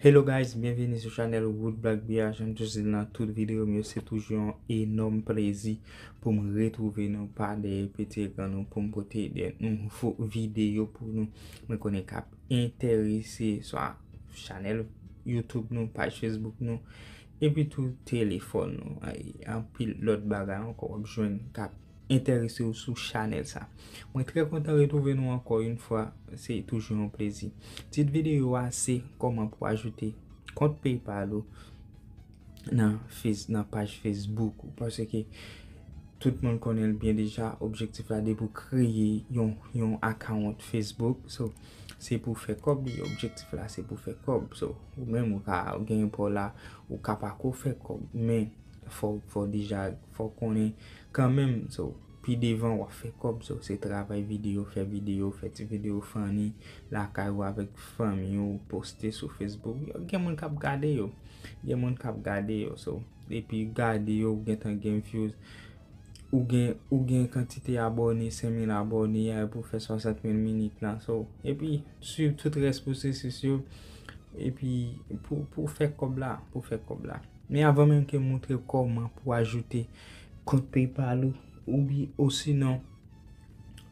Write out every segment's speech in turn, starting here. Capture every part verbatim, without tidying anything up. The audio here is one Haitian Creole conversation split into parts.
Hello guys, byenvini sou chanèl Wood Black Beer. Jan m toujou di nan tout videyo m yo, se toujou yon enòm plezi pou m retwouve nou pa dèyè piti ekran nou pou m pote de nouvo videyo pou nou. Mwen konnen k ap enterese swa chanèl YouTube nou, paj Facebook nou, epi tou telefòn nou. Ay, anpil lòt bagay ankò w ap jwenn k ap enterese w sou chanèl sa. Mwen trè kontan retwouve nou ankò yon fwa, se toujou yon plezi. Tit videyo a se kòman pou ajoute kont PayPal ou nan Face, nan paj Facebook ou, paske tout moun konnen l byen deja, objektif la depi w kreye yon, yon account Facebook, so, se pou fè kòb li, objektif la se pou fè kòb, so, ou menm ou ka, ou gen pa w la, ou ka pa ko fè kòb, men fò, fò deja, fò konnen kanmenm, so, pi devan w ap fè kòb, so, se travay videyo, fè videyo, fè ti videyo funny, lakay ou avèk fanmi ou, poste sou Facebook, yo, gen moun k ap gade yo, gen moun k ap gade yo, so, epi gade yo, ou gentan gen views, ou gen, ou gen kantite abòne, senk mil abòne, a, pou fè swasant mil minit la, so, epi swiv tout rès pwosesis yo, epi pou, pou fè kòb la, pou fè kòb la. Men avan menm ke m montre w kòman pou ajoute kont PayPal ou, oubyen osinon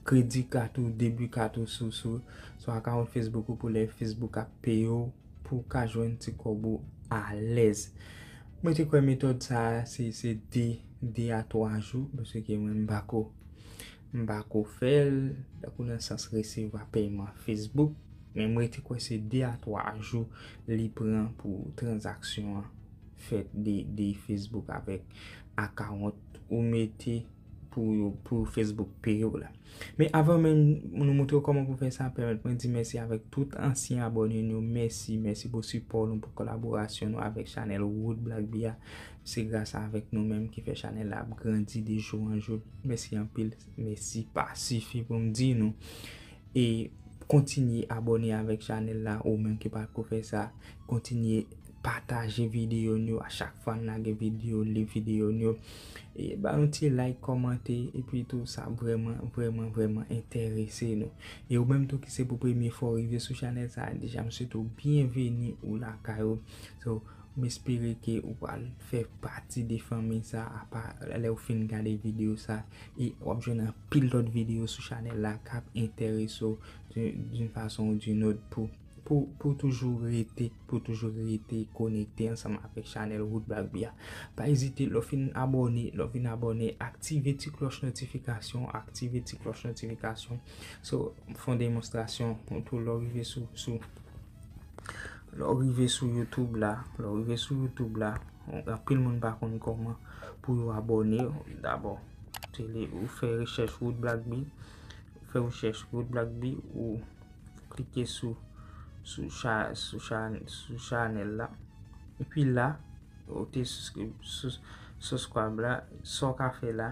kredi kat ou, debi kat ou sou, sou, sou account Facebook ou pou lè Facebook ap peye w pou w ka jwenn ti kòb ou alèz. Mwen te kwè metòd sa a se, se de, de a twa jou, paske mwen m pa ko, m pa ko fè l, tankou nan sans resevwa pèyman Facebook, men mwen te kwè se de a twa jou li pran pou tranzaksyon an fèt de, de Facebook avèk akawont ou mete pou yo, pou Facebook peye w la. Men avan menm nou montre w kòman pou fè sa, pèmèt mwen di mèsi avèk tout ansyen abòne nou. Mèsi, mèsi pou sipò nou, pou kolaborasyon nou avèk chanèl Wood Black Beer. Se gras avèk nou menm ki fè chanèl la ap grandi de jou an jou. Mèsi anpil, mèsi pa sifi pou m di nou. E kontinye abòne avèk chanèl la, ou menm ki pa ko fè sa, kontinye pataje videyo n yo. A chak fwa n lage videyo, li videyo n yo. E ba nou ti like, kòmante, epi tou sa vrèman, vrèman, vrèman enterese nou. E ou menm tou ki se pou premye fwa w rive sou chanèl sa a, deja m swete w byenveni ou lakay ou. So, m espere ke ou pral fè pati de fanmi sa a, apa lè w fin gade videyo sa, e w ap jwenn anpil lòt videyo sou chanèl la k ap enterese w d'une façon ou d'une autre pou, pou, pou toujou rete, pou toujou rete konekte ansanm avèk chanèl Wood Black Beer. Pa ezite, lè w fin abòne, lè w fin abòne, aktive ti klòch notifikasyon, aktive ti klòch notifikasyon. So, m fè yon demonstrasyon pou lè w rive sou, sou, lè w rive sou YouTube la, lè w rive sou YouTube la, anpil moun pa konn kòman pou yo abòne. Dabò, tele, ou fè rechèch Wood Black Beer, ou fè rechèch Wood Black Beer, ou klike sou, sou cha-, sou cha-, sou chanèl la. Epi la, ou te subscribe, sus-, subscribe la, sa w ka fè la,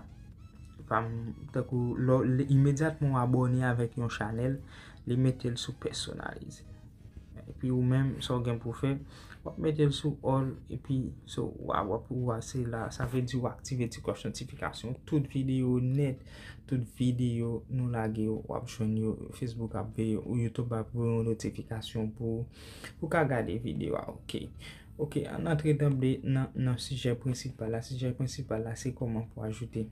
pa m, tankou, lè, lè, imedyatman w abòne avèk yon chanèl, li mete l sou pèsonalize. Epi ou menm, sa w gen pou fè, w ap mete l sou all, epi so, w a, w ap, w a, se la, sa vle di w aktive ti klòch notifikasyon. Tout videyo nèt, tout videyo nou lage yo, w ap jwenn yo, Facebook ap voye, ou YouTube ap voye yon notifikasyon pou, pou ka gade videyo a, oke. Oke, ann antre danble nan, nan sijè prensipal la. Sijè prensipal la, se kòman pou ajoute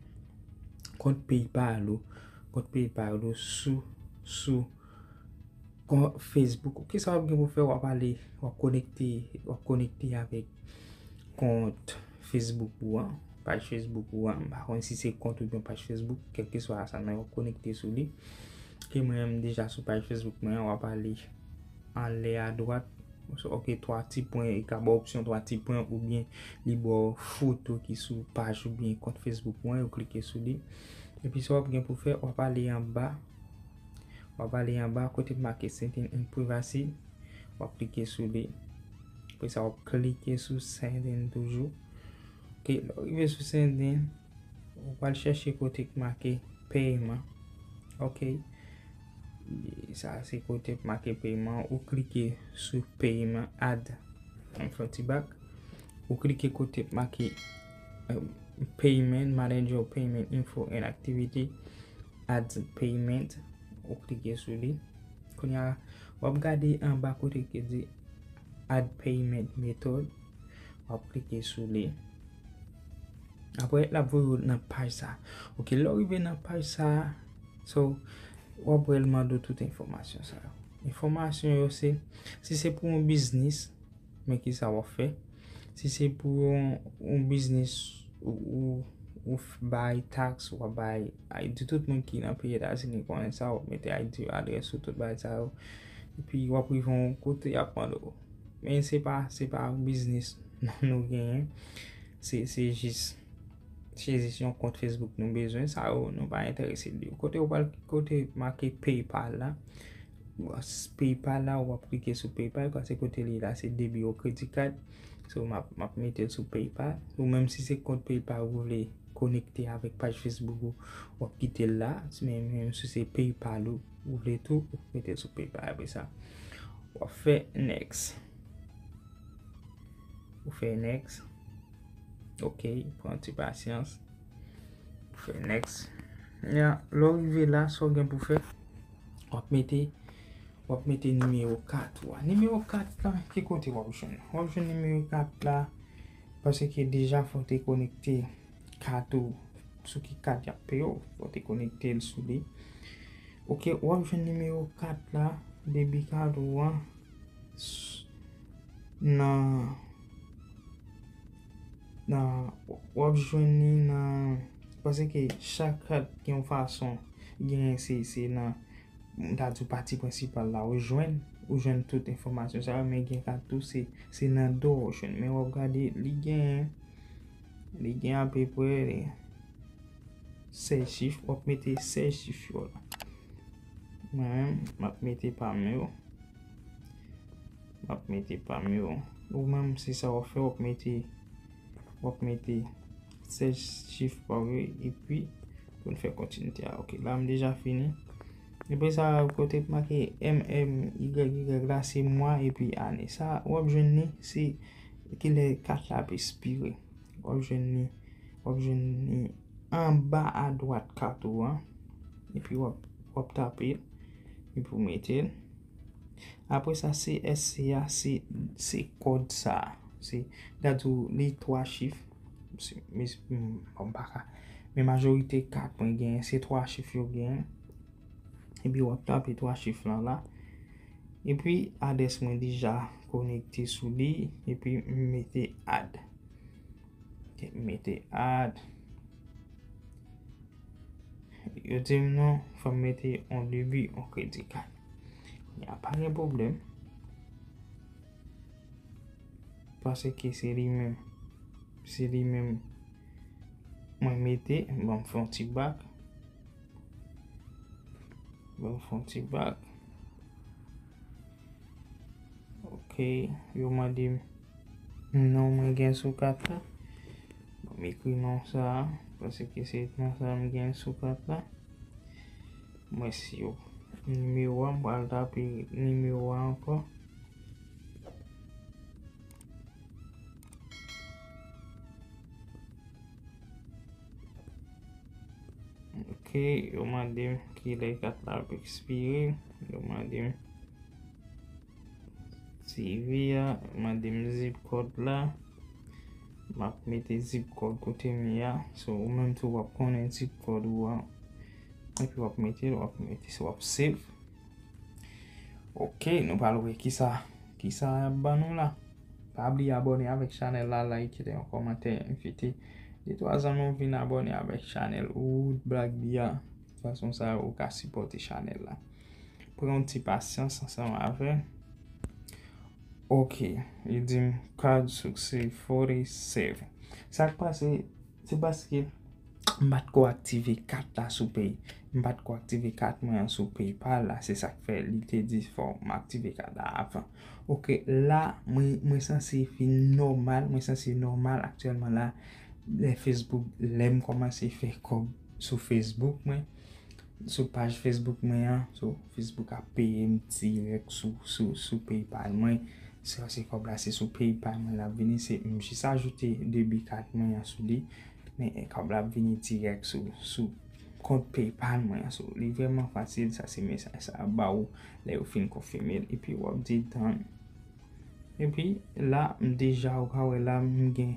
kont PayPal ou, kont PayPal ou sou, sou kont Facebook ou. Kisa w ap gen pou fè? W ap ale, w ap konekte, w ap konekte avèk kont Facebook ou an, paj Facebook ou an. M pa konn si se kont oubyen paj Facebook, kèlkeswa sa, men w ap konekte sou li. Ke mwen menm deja sou paj Facebook mwen an, w ap ale anlè adwat. So, ok, twa ti pwen, li ka ba w opsyon twa ti pwen oubyen li ba w foto ki sou paj oubyen kont Facebook ou an, ou klike sou li. Epi sa w ap gen pou fè, w ap ale anba. W ap ale anba kote k make Setting and Privacy. W ap klike sou li. Apre sa, w ap klike sou Setting toujou. Ok, lè w rive sou Setting, ou pral chèche kote k make Payment. Ok. Sa se kote k make Payment. Ou klike sou Payment Add. Ann fè yon ti bak. Ou klike kote k make, euh, Payment, Manage your Payment Info and Activity, Add Payment. Ou klike sou li. Kounye a, w ap gade anba kote ki di Add payment method. W ap klike sou li. Apre, l ap voye w nan paj sa. Ok, lè w rive nan paj sa, so, w ap wè l mande w tout enfòmasyon sa yo. Enfòmasyon yo se, si se pou yon biznis, men kisa w ap fè. Si se pou yon, yon biznis ou, ou, ou f- bay taks, w ap bay I D. Tout moun ki nan peyi Etazini konnen sa, w ap mete I D, adrès ou, tout bagay sa yo. Epi w ap rive yon kote y ap mande w. Men se pa, se pa biznis nou genyen. Se, se jis, se jis yon kont Facebook nou bezwen. Sa yo, nou pa enterese de yo. Kote w pral, kote make PayPal la. PayPal la, w ap klike sou PayPal, paske kote li la, se debi ou kredi kad. So, m ap, m ap mete l sou PayPal. Ou menm si se kont PayPal ou vle konekte avèk paj Facebook ou, w ap kite l la. Men, menm si se PayPal ou, ou vle tou, ou mete l sou PayPal. Apre sa, w ap fè next. Ou fè next. Ok, pran ti pasyans. Ou fè next. Ya, lè w rive la, sa w gen pou fè, w ap mete, w ap mete nimewo kat ou a. Nimewo kat la, ki kote w ap jwenn? W ap jwenn nimewo kat la, paske deja fò w te konekte kat ou, sou ki kat y ap peye w, fò w te konekte l sou li. Ok, w ap jwenn nimewo kat la, debi kat ou an, s- nan, nan, w ap jwenn li nan, paske chak kat gen yon fason, gen se, se nan, m ta di w pati prensipal la, ou jwenn, ou jwenn tout enfòmasyon sa yo, men gen kat tou, se, se nan do w jwenn. Men w ap gade, li gen, li gen apeprè sèz chif, w ap mete sèz chif yo la. Mwen menm, m ap mete pa m yo. M ap mete pa m yo. Ou menm, se sa w ap fè, w ap mete, w ap mete sèz chif pa w yo, epi pou n fè kontinite a. Ok, la m deja fini. Epi sa, kote k make M M Y Y la, se mwa epi ane. Sa, w ap jwenn li, se kilè kat la ap ekspire. W ap jwenn li, w ap jwenn li anba adwat kat ou an. Epi w ap, w ap tape l. Epi w mete l. Apre sa, C S C a, se, se kòd sa a. Se, dat ou li twa chif. Se, men, m, bon, m pa ka. Men majorite kat mwen genyen, se twa chif yo genyen. Epi w ap tape twa chif lan la. Epi adrès mwen deja konekte sou li. Epi m mete add. Ok, m mete add. Yo di m non, fò m mete yon debi, yon kredi kad. Ya, pa gen pwoblèm. Paske se li menm. Se li menm mwen mete, ban m fè yon ti bak. Ban m fè yon ti bak. Ok, yo mande m non mwen gen sou kat la. Ban m ekri non sa a, paske se non sa a m gen sou kat la. Mwen si yo. Nimewo a, m pral tape nimewo a ankò. Ok, yo mande m kilè kat la ap ekspire. Yo mande m C V a, yo mande m zip kòd la. M ap mete zip kòd kote m ye a. So, ou menm tou w ap konnen zip kòd ou an. Epi w ap mete l, w ap mete, w ap save. Ok, nou pral wè kisa, kisa y ap ban nou la. Pa bliye abòne avèk chanèl la, like, kite yon kòmantè, envite de twa zanmi w vin abòne avèk chanèl Wood Black Bia. Fason sa ou ka sipòte chanèl la. Pran yon ti pasyans ansanm avè. Ok, li di m card success forty-seven. Sa k pase, se paske m pa t ko aktive kat la sou Pay. M pa t ko aktive kat mwen an sou PayPal la. Se sa k fè li te di fò m aktive kat la avan. Ok, la, mwen, mwen sanse fin nòmal. Mwen sanse nòmal aktyèlman la. Lè Facebook, lè m kòmanse fè kòb sou Facebook mwen, sou paj Facebook mwen an, so Facebook ap peye m dirèk sou, sou, sou PayPal mwen. Se, se kòb la, se sou PayPal mwen l ap vini, se m jis ajoute debi kat mwen an sou li. Men, eh, kòb la ap vini dirèk sou, sou kont PayPal mwen an. So, li vrèman fasil, sa se mesaj sa ap ba ou lè yo fin konfime l. Epi w ap di done. Epi la m deja, ou ka wè la m gen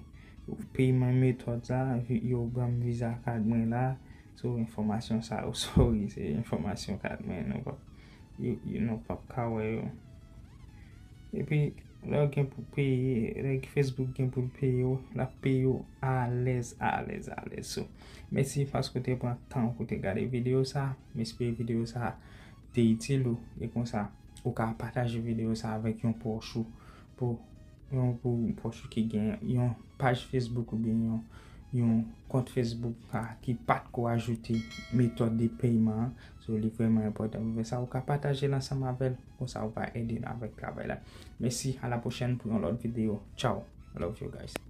peyman metòd sa, yo ban m visa kad mwen la. So enfòmasyon sa yo, sorry, se enfòmasyon kad mwen, nou pap, nou pap ka wè yo. Epi lè w gen pou peye, lè Facebook gen pou l peye w, l ap peye w alèz, alèz, alèz. So mèsi paske w te pran tan pou te gade videyo sa. M espere videyo sa te itil ou, e konsa ou ka pataje videyo sa avèk yon pwòch ou, pou yon, pou pwòch ou ki gen yon paj Facebook oubyen yon, yon kont Facebook ki pa t ko ajoute metòd de peyman an. So li vrèman enpòtan pou fè sa, ou ka pataje l ansanm avè l, konsa ou va ede n avèk travay la. Mèsi, a la pwochèn pou yon lòt videyo. Tchao. I love you guys.